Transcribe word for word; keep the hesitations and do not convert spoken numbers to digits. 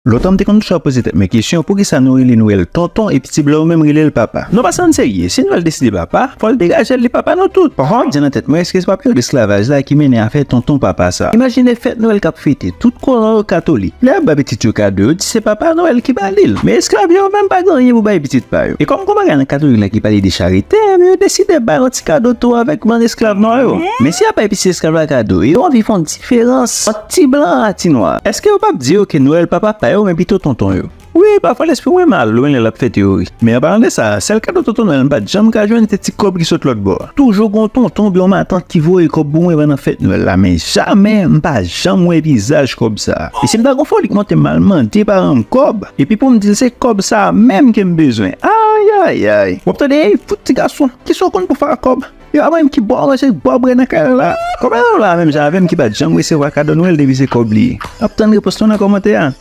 Lontan m te konn toujou ap poze tèt mwen kesyon, poukisa nou rele Nwèl tonton epi ti blan yo menm rele l papa? Non pa sa n serye, si Nwèl deside papa, fò l degaje l, li papa nou tout. Papa m ap di nan tèt mwen, èske se pa peryòd esklavaj la ki mennen afè tonton papa sa? Imajine fèt Nwèl k ap fete, tout kolon yo katolik. Lè y ap bay pitit yo kado, yo di se Papa Nwèl ki ba li l. Men esklav yo menm pa gen anyen pou bay pitit pa yo. E kòm gon bagay nan katolik la ki pale de charite, yo deside bay yon ti kado tou avèk bann esklav nwa yo. Men si y ap bay pitit esklav la kado, yo anvi fè yon diferans ant ti blan a ti nwa. Èske yo p ap di yo ke Nwèl pa papa yo, men pito tonton yo? Wi, pafwa lespri mwen mal lwen lè l ap fè teyori. Men an palan de sa, sèl kado tonton Nwèl m pa t janm ka jwenn se ti kòb ki sot lòt bò a. Toujou gen yon tonton oubyen yon matant ki voye kòb pou mwen pandan fèt Nwèl la, men jamè m pa janm wè vizaj kòb sa a. E si m ta gon foli k monte m al mande paran m kòb, epi pou m di l se kòb sa a menm ke m bezwen. Ayayay! W ap tande, "Ey, fout ti gason, kisa w konn pou fè ak kòb?" Yo ap menm ki bò manje, bò bwè nan kay la. Konbyen nou la menm jan avè m ki pa t janm resevwa kado Nwèl depi se kòb li ye? N ap tann repons nou nan kòmantè a.